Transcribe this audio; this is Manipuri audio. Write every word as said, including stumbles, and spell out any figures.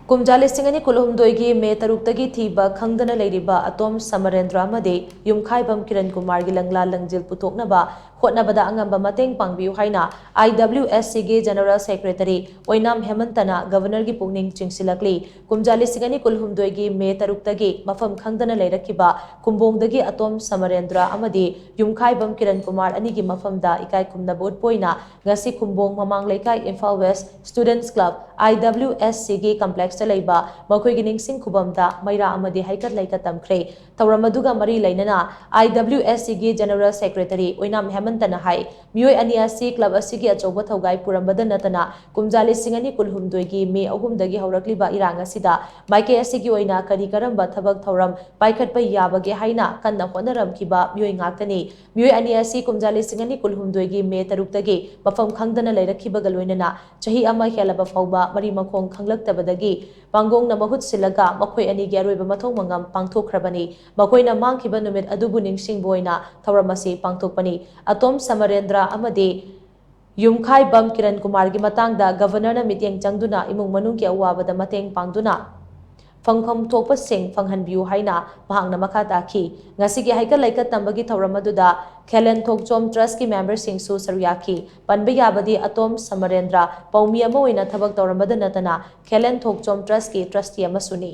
ꯀꯨꯝꯖꯥ ꯂꯤꯁꯤꯡ ꯑꯅꯤ ꯀꯨꯟꯍꯨꯝꯗꯣꯏꯒꯤ ꯃꯦ ꯇꯔꯨꯛꯇꯒꯤ ꯊꯤꯕ ꯈꯪꯗꯅ ꯂꯩꯔꯤꯕ ꯑꯇꯣꯝ ꯁꯃꯔꯦꯟꯗ꯭ꯔ ꯑꯃꯗꯤ ꯌꯨꯝꯈꯥꯏꯕꯝ ꯀꯤꯔꯟ ꯀꯨꯃꯥꯔꯒꯤ ꯂꯪꯂꯥ ꯂꯪꯖꯤꯜ ꯄꯨꯊꯣꯛꯅꯕ ꯍꯣꯠꯅꯕꯗ ꯑꯉꯝꯕ ꯃꯇꯦꯡ ꯄꯥꯡꯕꯤꯌꯨ ꯍꯥꯏꯅ IWSCꯒꯤ General Secretary ꯑꯣꯏꯅꯥꯝ ꯍꯦꯃꯟꯇꯅ Governorꯒꯤ ꯄꯨꯛꯅꯤꯡ ꯆꯤꯡꯁꯤꯜꯂꯛꯂꯤ꯫ ꯀꯨꯝꯖꯥ ꯂꯤꯁꯤꯡ ꯑꯅꯤ ꯀꯨꯟꯍꯨꯝꯗꯣꯏꯒꯤ ꯃꯦ ꯇꯔꯨꯛꯇꯒꯤ ꯃꯐꯝ ꯈꯪꯗꯅ ꯂꯩꯔꯛꯈꯤꯕ ꯈꯨꯝꯕꯣꯡꯗꯒꯤ ꯑꯇꯣꯝ ꯁꯃꯔꯦꯟꯗ꯭ꯔ ꯑꯃꯗꯤ ꯌꯨꯝꯈꯥꯏꯕꯝ ꯀꯤꯔꯟ ꯀꯨꯃꯥꯔ ꯑꯅꯤꯒꯤ ꯃꯐꯝꯗ ꯏꯀꯥꯏ ꯈꯨꯝꯅꯕ ꯎꯠꯄ ꯑꯣꯏꯅ ꯉꯁꯤ ꯈꯨꯝꯕꯣꯡ ꯃꯃꯥꯡ ꯂꯩꯀꯥꯏ Imphal West Students Club, IWSCꯒꯤ complexꯇ ꯂꯩꯕ ꯃꯈꯣꯏꯒꯤ ꯅꯤꯡꯁꯤꯡ ꯈꯨꯕꯝꯗ ꯃꯩꯔꯥ ꯑꯃꯗꯤ ꯍꯩꯀꯠ ꯂꯩꯀꯠ ꯇꯝꯈ꯭ꯔꯦ꯫ ꯊꯧꯔꯝ ꯑꯗꯨꯒ ꯃꯔꯤ ꯂꯩꯅꯅ IWSCꯒꯤ General Secretary ꯑꯣꯏꯅꯥꯝ ꯍꯦꯃꯟꯇꯅ ꯍꯥꯏ, ꯃꯤꯑꯣꯏ ꯑꯅꯤ ꯑꯁꯤ club ꯑꯁꯤꯒꯤ ꯑꯆꯧꯕ ꯊꯧꯒꯥꯏ ꯄꯨꯔꯝꯕꯗ ꯅꯠꯇꯅ ꯀꯨꯝꯖꯥ ꯂꯤꯁꯤꯡ ꯑꯅꯤ ꯀꯨꯟꯍꯨꯝꯗꯣꯏꯒꯤ ꯃꯦ ꯑꯍꯨꯝꯗꯒꯤ ꯍꯧꯔꯛꯂꯤꯕ ꯏꯔꯥꯡ ꯑꯁꯤꯗ ꯃꯥꯏꯀꯩ ꯑꯁꯤꯒꯤ ꯑꯣꯏꯅ ꯀꯔꯤ ꯀꯔꯝꯕ ꯊꯕꯛ ꯊꯧꯔꯝ ꯄꯥꯏꯈꯠꯄ ꯌꯥꯕꯒꯦ ꯍꯥꯏꯅ ꯀꯟꯅ ꯍꯣꯠꯅꯔꯝꯈꯤꯕ ꯃꯤꯑꯣꯏ ꯉꯥꯛꯇꯅꯤ꯫ ꯃꯤꯑꯣꯏ ꯑꯅꯤ ꯑꯁꯤ ꯀꯨꯝꯖꯥ ꯂꯤꯁꯤꯡ ꯑꯅꯤ ꯀꯨꯟꯍꯨꯝꯗꯣꯏꯒꯤ ꯃꯦ ꯇꯔꯨꯛꯇꯒꯤ ꯃꯐꯝ ꯈꯪꯗꯅ ꯂꯩꯔꯛꯈꯤꯕꯒ ꯂꯣꯏꯅꯅ ꯆꯍꯤ ꯑꯃ ꯍꯦꯜꯂꯕ ꯐꯥꯎꯕ ꯃꯔꯤ ꯃꯈꯣꯡ ꯈꯪꯂꯛꯇꯕꯗꯒꯤ ꯄꯥꯡꯒꯣꯡꯅ ꯃꯍꯨꯠ ꯁꯤꯜꯂꯒ ꯃꯈꯣꯏ ꯑꯅꯤꯒꯤ ꯑꯔꯣꯏꯕ ꯃꯊꯧ ꯃꯉꯝ ꯄꯥꯡꯊꯣꯛꯈ꯭ꯔꯕꯅꯤ꯫ ꯃꯈꯣꯏꯅ ꯃꯥꯡꯈꯤꯕ ꯅꯨꯃꯤꯠ ꯑꯗꯨꯕꯨ ꯅꯤꯡꯁꯤꯡꯕ ꯑꯣꯏꯅ ꯊꯧꯔꯝ ꯑꯁꯤ ꯄꯥꯡꯊꯣꯛꯄꯅꯤ꯫ ꯑꯇꯣꯝ ꯁꯃꯔꯦꯟꯗ꯭ꯔ ꯑꯃꯗꯤ ꯌꯨꯝꯈꯥꯏꯕꯝ ꯀꯤꯔꯟ ꯀꯨꯃꯥꯔꯒꯤ ꯃꯇꯥꯡꯗ Governorꯅ ꯃꯤꯠꯌꯦꯡ ꯆꯪꯗꯨꯅ ꯏꯃꯨꯡ ꯃꯅꯨꯡꯒꯤ ꯑꯋꯥꯕꯗ ꯃꯇꯦꯡ ꯄꯥꯡꯗꯨꯅ ꯐꯪꯐꯝ ꯊꯣꯛꯄꯁꯤꯡ ꯐꯪꯍꯟꯕꯤꯌꯨ ꯍꯥꯏꯅ ꯃꯍꯥꯛꯅ ꯃꯈꯥ ꯇꯥꯈꯤ꯫ ꯉꯁꯤꯒꯤ ꯍꯩꯀꯠ ꯂꯩꯀꯠ ꯇꯝꯕꯒꯤ ꯊꯧꯔꯝ ꯑꯗꯨꯗ ꯈꯦꯂꯦꯟ ꯊꯣꯛꯆꯣꯝ Trustꯀꯤ memberꯁꯤꯡꯁꯨ ꯁꯔꯨꯛ ꯌꯥꯈꯤ꯫ ꯄꯟꯕ ꯌꯥꯕꯗꯤ ꯑꯇꯣꯝ ꯁꯃꯔꯦꯟꯗ꯭ꯔ ꯄꯥꯎꯃꯤ ꯑꯃ ꯑꯣꯏꯅ ꯊꯕꯛ ꯇꯧꯔꯝꯕꯗ ꯅꯠꯇꯅ ꯈꯦꯂꯦꯟ ꯊꯣꯛꯆꯣꯝ Trustꯀꯤ trustee ꯑꯃꯁꯨꯅꯤ꯫